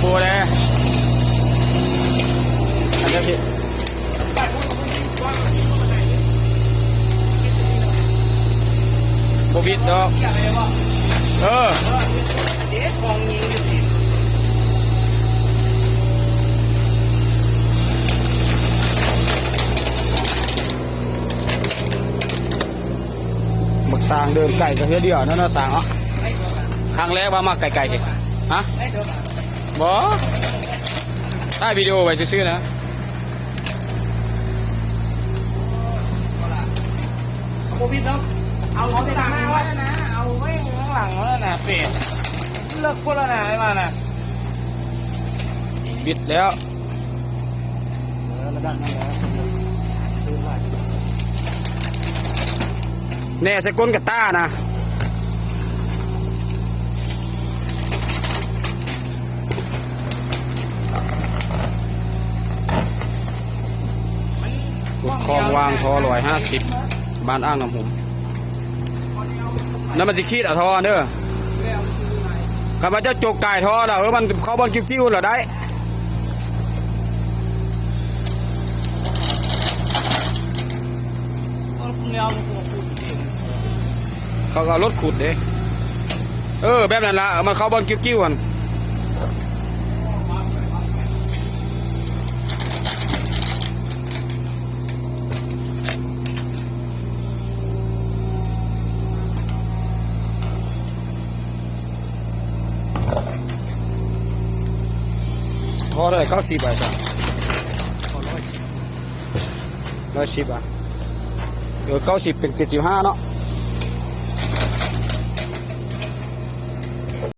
ບໍ່ແລະ ອັນນີ້ບໍ່ຜິດດອກ ເອີ. ບັກຊ່າງເດີນໄກກະເທື່ອດຽວນັ້ນນະ ຊ່າງເນາະ. ຄັ້ງແລກວ່າມັກໄກໆຊິ ຮະ? ບໍ່ ຖ່າຍວິດີໂອໄວ້ຊື່ໆນະ. ບໍ່ຜິດດອກ ເອົາ ເອົາຕາມມາໄວ້ນະ ເອົາໄວ້ຂ້າງຫຼັງແລ້ວນະ ເປັນເລິກພຸ້ນແລ້ວນະ ໄອ້ວ່ານະ ບິດແລ້ວ. ເອີ ລະດັບນັ້ນແຫຼະ ແໜໃສ່ກົ້ນກະຕ່ານະ. ຂຸດຄອງວາງທໍ່ຮ້ອຍຫ້າສິບ ບ້ານອ່າງນ້ຳຮຸມ. ນັ້ນມັນຊິຂີດເອົາທໍ່ເດີ ຄັນວ່າເຈົ້າຈົກກາຍທໍ່ລະ ເອີ ມັນເຂົ້າບ່ອນກິ້ວໆລະໄດ້. ເຂົາກະເອົາລົດຂຸດເດ້ ເອີ ແບບນັ້ນລະ ມັນເຂົ້າບ່ອນກິ້ວໆຫັ້ນ. ທໍ່ເທົ່າໃດ ເກົ້າສິບ ບາດຊະ ຮ້ອຍສິບ ອ່ະ ເອີ ເກົ້າສິບເປັນເຈັດສິບຫ້າເນາະ.